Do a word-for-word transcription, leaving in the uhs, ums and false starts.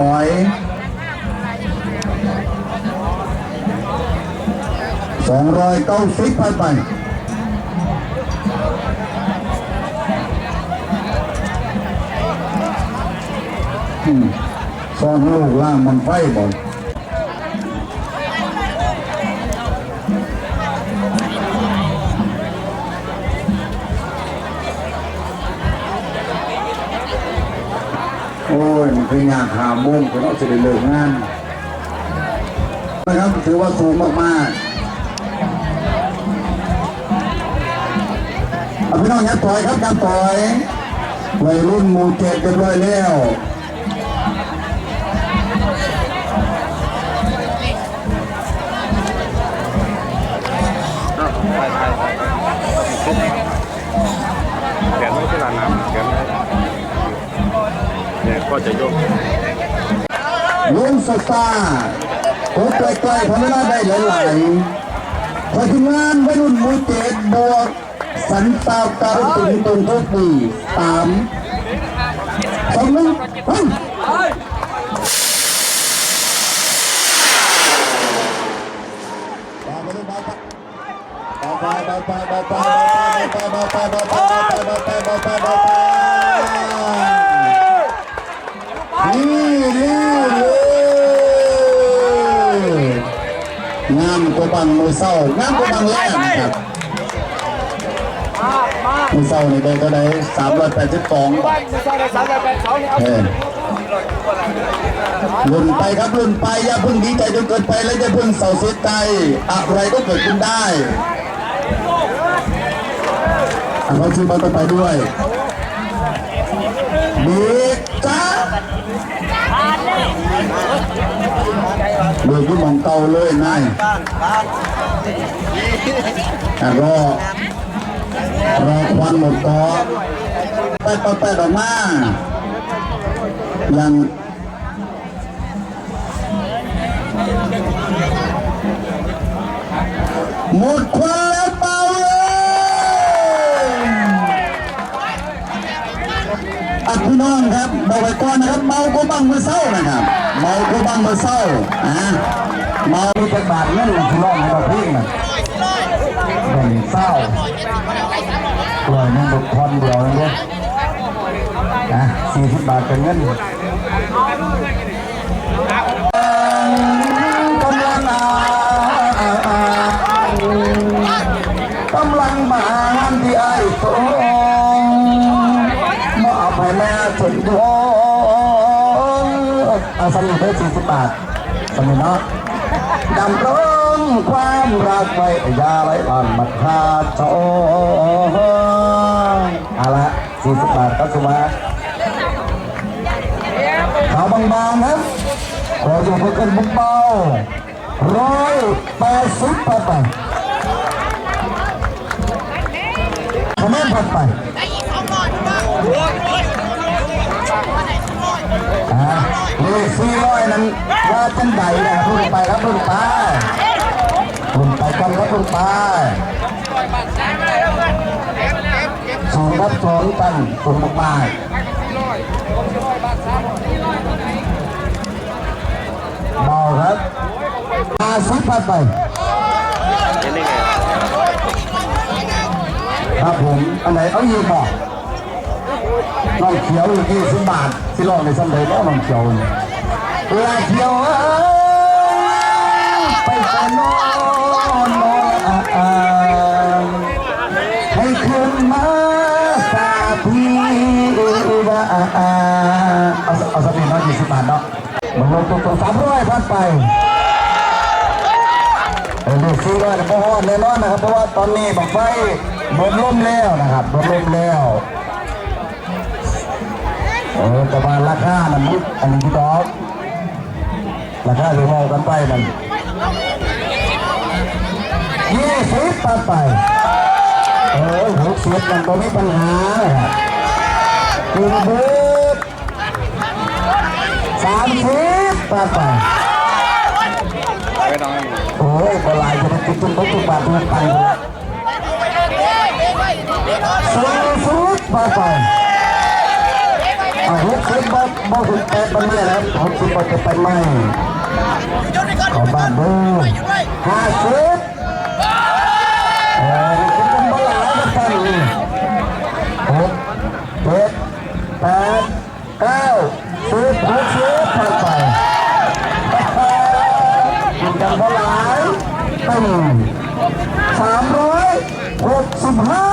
ถอย สองร้อยเก้าสิบ ผ่านไป อืม สองลูกล่างบั้งไฟบ่ โอ้ย มันคือยากห้าโมง เพิ่นเอาสิได้เลิกงาน นะครับ ถือว่าสูงมากๆ เอาพี่น้องยับถอยครับ ยับถอย วัยรุ่นหมู่เจ็ดเรียบร้อยแล้ว เขียนไว้ที่ร้านน้ำเขียนไว้ เนี่ยก็จะยก ลุงสตาร์ โอ้ ใกล้ๆ ทำเวลาได้หลายๆ ขอทีมงานวัยรุ่นหมู่เจ็ดบวก สันตาวการถึงตรงทุกปี สาม สอง หนึ่ง ไป นี่นี่นี่ งามกว่าบั้งมื้อเช้า งามกว่าบั้งแรกนะครับ มื้อเช้านี่ได้เท่าใด สามร้อยแปดสิบสอง เออ ลุ้นไปครับ ลุ้นไป อย่าเพิ่งดีใจจนเกินไป และอย่าเพิ่งเศร้าเสียใจ อะไรก็เกิดขึ้นได้ อ่ะ เราซื้อมาต่อไปด้วย เบรกจ้า เบรกอยู่หม่องเก่าเลยนาย อ่ะ รอ รอควันหมดก่อน แป๊ดแป๊ดแป๊ดออกมา ยัง หมดควันแล้วเป่าเลย อ่ะพี่น้องครับ บอกไว้ก่อนนะครับ เมากว่าบั้งมื้อเช้านะครับ เมากว่าบั้งมื้อเช้า อ่ะ เมามีจักบาทเงินสิร้องให้ดอกเพลงน่ะ แบ่งเศร้า ร้อยหนึ่งดอกทอนเดียวเองเด้อ อ่ะ สี่สิบบาทเป็นเงิน กำลังมา กำลังมางานที่ไอ้ายสงมอบให้แม่สุนทร เอาสำเร็จได้สี่สิบบาท สำเร็จเนาะ ดำรงความรักไว้ อย่าไหลหลั่นมาขาดสอง เอาละ สี่สิบบาทครับสุมา ขาวบางๆครับ ขออยู่เพื่อขึ้นบุกเป้า ร้อยแปดสิบ ผ่านไป คะแนนผ่านไป อ่า เลขสี่ร้อยนั้น ว่าจังใดนะครับ รุ่นไปครับ รุ่นไป รุ่นไปกันครับ รุ่นไป สูงครับ สูงกัน สูงมากๆ เบาครับ ห้าสิบ ผ่านไป ครับผม อันไหนเอาอีกบ่ น้องเขียวอีกยี่สิบบาท สิลองในซ้ำใดบ่น้องเขียวนี่ เวลาเขียวเอ้ย ไปใส่นอนนอนอ่างอ่าง ให้คืนมาสาพีว่าอ่างอ่าง เอา เอาสำเร็จเนาะ ยี่สิบบาทเนาะ มันลงตัวสามร้อย ผ่านไป เออ เลขสี่ร้อย เนี่ย บ่ฮอดแน่นอนนะครับ เพราะว่าตอนนี้บั้งไฟเบิดลมแล้วนะครับ เบิดลมแล้ว เออ แต่ว่าราคาน่ะมัน อันนี้พี่ดอก ราคาที่เว้ากันไปนั่น ยี่สิบ ตัดไป เออ หกสิบ มันบ่มีปัญหา กินเบิด สามสิบ ตัดไป โอ้ย บ่หลาย จะได้กินจนเบิดทุกบาททุกสตางค์ สี่สิบ บาทไป อ่ะ หกสิบ บาท บ่ถึงแปด มันไม่แล้ว หกสิบ ก็จะไปไหม้ขอบ้านเด้อห้าสิบเออคิดเป็นเท่าไหร่ก็ตั้งนี่หกเจ็ดแปดเก้าสิบหกสิบผ่านไปกินกันเท่าไหร่ตึ้งสามร้อยหกสิบห้า